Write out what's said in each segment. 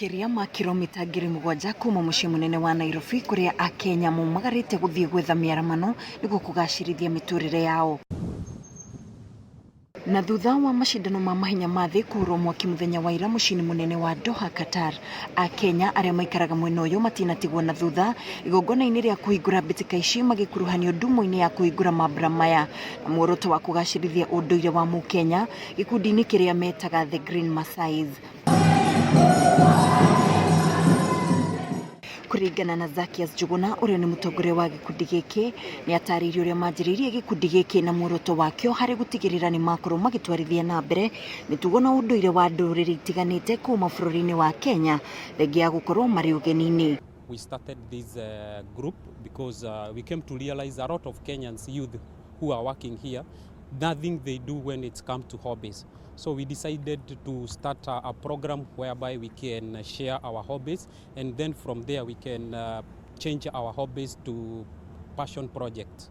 Makĩria ma kiromita 7,000 kuma mũciĩ mũnene wa Nairobi kũrĩa akenya maumagarĩte gũthiĩ gwetha mĩaramano nĩguo kũgacĩrithia mĩtũrĩre yao. Na thutha wa macindano ma mahenya ma thĩ kũhũrwo mwaki mũthenya wa ira mũciĩ-inĩ mũnene wa Doha, Qatar, Akenya arĩa maikaraga mwena ũyũ matinatigwo na thutha igongona-inĩ rĩa kũhingũra mbĩtĩka ici magĩkuruhanio ndumo-inĩ ya kũhingũra mambura maya na muoroto wa kũgacĩrithia ũndũire wa mũkenya gĩkundi-inĩ kĩrĩa metaga The Green Maasais. Kũringana na Zacchaeus Njuguna ũrĩa nĩ mũtongoria wa gĩkundi gĩkĩ, nĩ atarĩirie ũrĩa manjĩrĩirie gĩkundi gĩkĩ na muoroto wakĩo harĩ gũtigĩrĩra nĩ makorwo magĩtwarithia na mbere mĩtugo na ũndũire wa ndũrĩrĩ itiganĩte kũu mabũrũri-inĩ wa Kenya thengia ya gũkorwo marĩ ũgeni-inĩ. We started this group because we came to realize a lot of Kenyans youth who are working here, nothing they do when it's come to hobbies. So we decided to start a program whereby we can share our hobbies, and then from there we can change our hobbies to passion projects.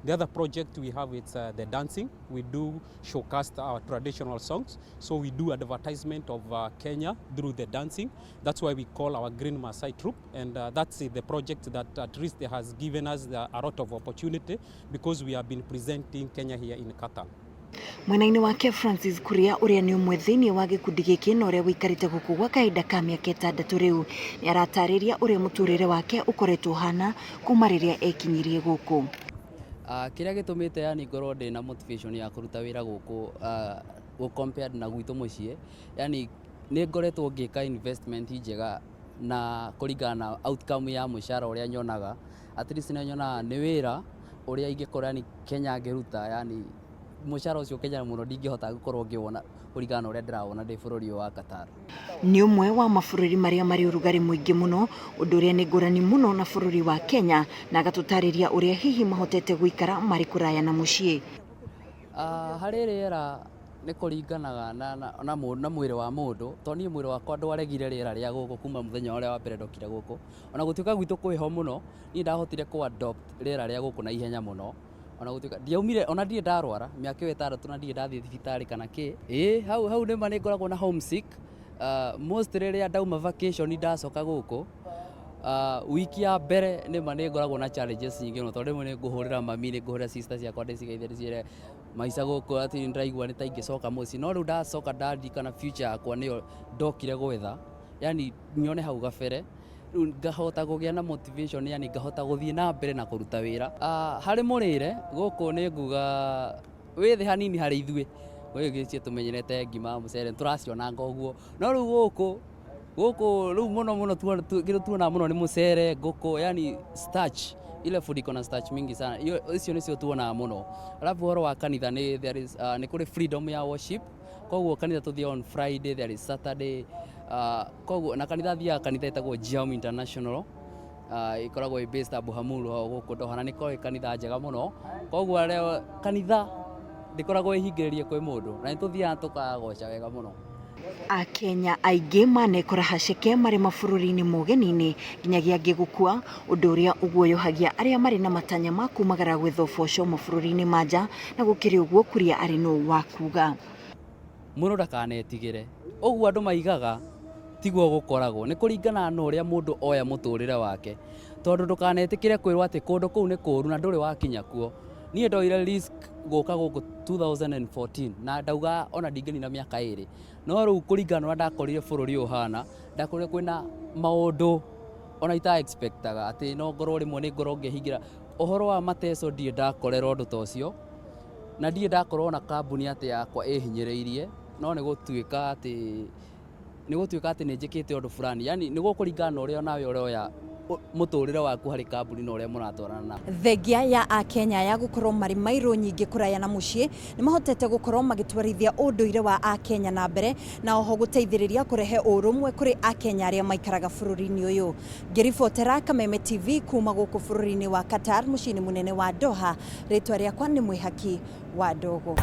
The other project we have is the dancing. We do showcase our traditional songs. So we do advertisement of Kenya through the dancing. That's why we call our Green Maasai Troupe. And that's the project that at least has given us a lot of opportunity because we have been presenting Kenya here in Qatar. Mwena-inĩ wake Francis Kuria ũrĩa nĩ ũmwe thĩinĩ wa gĩkundi gĩkĩ na ũrĩa ũikarĩte gũkũ gwa kahinda ka mĩaka 6 rĩu nĩ aratarĩria ũrĩa mũtũrĩre wake ũkoretwo ũhana kuma rĩrĩa ekinyirie gũkũ. Kĩrĩa gĩtũmĩte yani ngorwo ndĩna motivation ya kũruta wĩra gũkũ gũ compared na gwitũ mũciĩ, yani nĩ ngoretwo ngĩka investment njega na kũringana na outcome ya mũcara ũrĩa nyonaga, at least nĩ nyonaga nĩ wĩra ũrĩa ingĩkorwo yani Kenya ngĩruta, yani mũcara ũcio Kenya mũno ndingĩhota gũkorwo ngĩwona kũringana na ũrĩa ndĩrawona ndĩ bũrũri ũyũ wa Qatar. Nĩ ũmwe wa mabũrũri marĩa marĩ ũrugarĩ mũingĩ mũno, ũndũ ũrĩa nĩ ngũrani mũno na bũrũri wa Kenya, na agatũtarĩria ũrĩa hihi mahotete gũikara marĩ kũraya na mũciĩ. Harĩ rĩera nĩ kũringanaga na mwĩrĩ wa mũndũ, tondũ niĩ mwĩrĩ wakwa ndwaregire rĩera rĩa gũkũ kuma mũthenya ũrĩa wa mbere ndokire gũkũ. Ona gũtuĩka gwitũ kwĩ heho mũno, niĩ ndahotire kũ adopt rĩera rĩa gũkũ na ihenya mũno. Ona gũtuĩka ndiaumire, ona ndirĩ ndarwara mĩaka ĩyo 6 na ndirĩ ndathiĩ thibitarĩ kana kĩ. Ĩĩ, hau nĩma nĩ ngoragwo na homesick. Most rĩrĩa ndauma vacation ndacoka gũkũ, wiki ya mbere nĩma nĩ ngoragwo na challenges nyingĩ mũno, tondũ rĩmwe nĩ ngũhũrĩra mami, nĩ ngũhũrĩra sister ciakwa ndĩcigeithie ndĩciĩre maica gũkũ atĩ nĩ ndĩraigua nĩ ta ingĩcoka mũciĩ, no rĩu ndacoka ndaririkana future yakwa nĩyo ndokire gwetha, yani nyone hau gabere, rĩu ngahota kũgĩa na motivation, yani ngahota gũthiĩ na mbere na kũruta wĩra. Harĩ mũrĩre gũkũ nĩ nguga wĩ thĩ hanini harĩ ithuĩ, gwĩ tũmenyerete ngima mũcere tũracionanga ũguo, no rĩu gũkũ rĩu mũno mũno kĩndũ tuonaga mũno nĩ mũcere, ngũkũ, yani starch, ile food iko na starch mingi sana, hiyo icio nĩcio tuonaga mũno. Alafu ũhoro wa kanitha nĩ there is nĩ kũrĩ freedom ya worship, koguo kanitha tũthiaga on Friday, there is Saturday, koguo na kanitha thiaga kanitha ĩtagwo Jiam International, ĩkoragwo ĩ based Abu Hamul ho gũkũ Doha, na nĩ ĩkoragwo ĩ kanitha njega mũno, koguo arĩa kanitha ndĩkoragwo ĩhingĩrĩrie kwĩ mũndũ, na nĩ tũthiaga tũkagoca wega mũno. Akenya aingĩ manekora haceke marĩ mabũrũri-inĩ ma ũgeni-inĩ nginyagia angĩ gũkua, ũndũ ũrĩa ũguoyohagia arĩa marĩ na matanya ma kumagara gwetha ũboco mabũrũri-inĩ ma nja, na gũkĩrĩ ũguo Kuria arĩ nũ wa kuga. Mũndũ ndakanetigĩre, ũguo andũ maigaga tiguo gũkoragwo, nĩ kũringana na ũrĩa mũndũ oya mũtũrĩre wake, tondũ ndũkanetĩkĩre kwĩrwo atĩ kũndũ kũu nĩ kũru na ndũrĩ wakinya kuo. Niĩ ndoire risk gũka gũkũ 2014 na ndauga ona ndingĩnina mĩaka 2, no rĩu kũringana na ũrĩa ndakorire bũrũri ũyũ ũhana, ndakorire kwĩna maũndũ ona ita expectaga atĩ no ngorwo rĩmwe nĩ ngorwo ngĩhingĩra ũhoro wa mateso, ndirĩ ndakorera ũndũ ta ũcio, na ndirĩ ndakorwo na kambuni atĩ yakwa ĩhinyĩrĩirie, no nĩ gũtuĩka atĩ nĩ njĩkĩte ũndũ fulani, yani nĩ gũkũringana na ũrĩa nawe ũroya mũtũrĩre waku harĩ kambuni na ũrĩa mũratwarana na. Thengia ya Akenya ya gũkorwo marĩ mairũ nyingĩ kũraya na mũciĩ, nĩ mahotete gũkorwo magĩtwarithia ũndũire wa Akenya na mbere na oho gũteithĩrĩria kũrehe ũrũmwe kũrĩ Akenya arĩa maikaraga bũrũri-inĩ ũyũ. Ngĩribotera Kameme TV kuma gũkũ bũrũri-inĩ wa Qatar mũciĩ-inĩ mũnene wa Doha, rĩtwa rĩakwa nĩ Mwĩhaki wa Ndogo.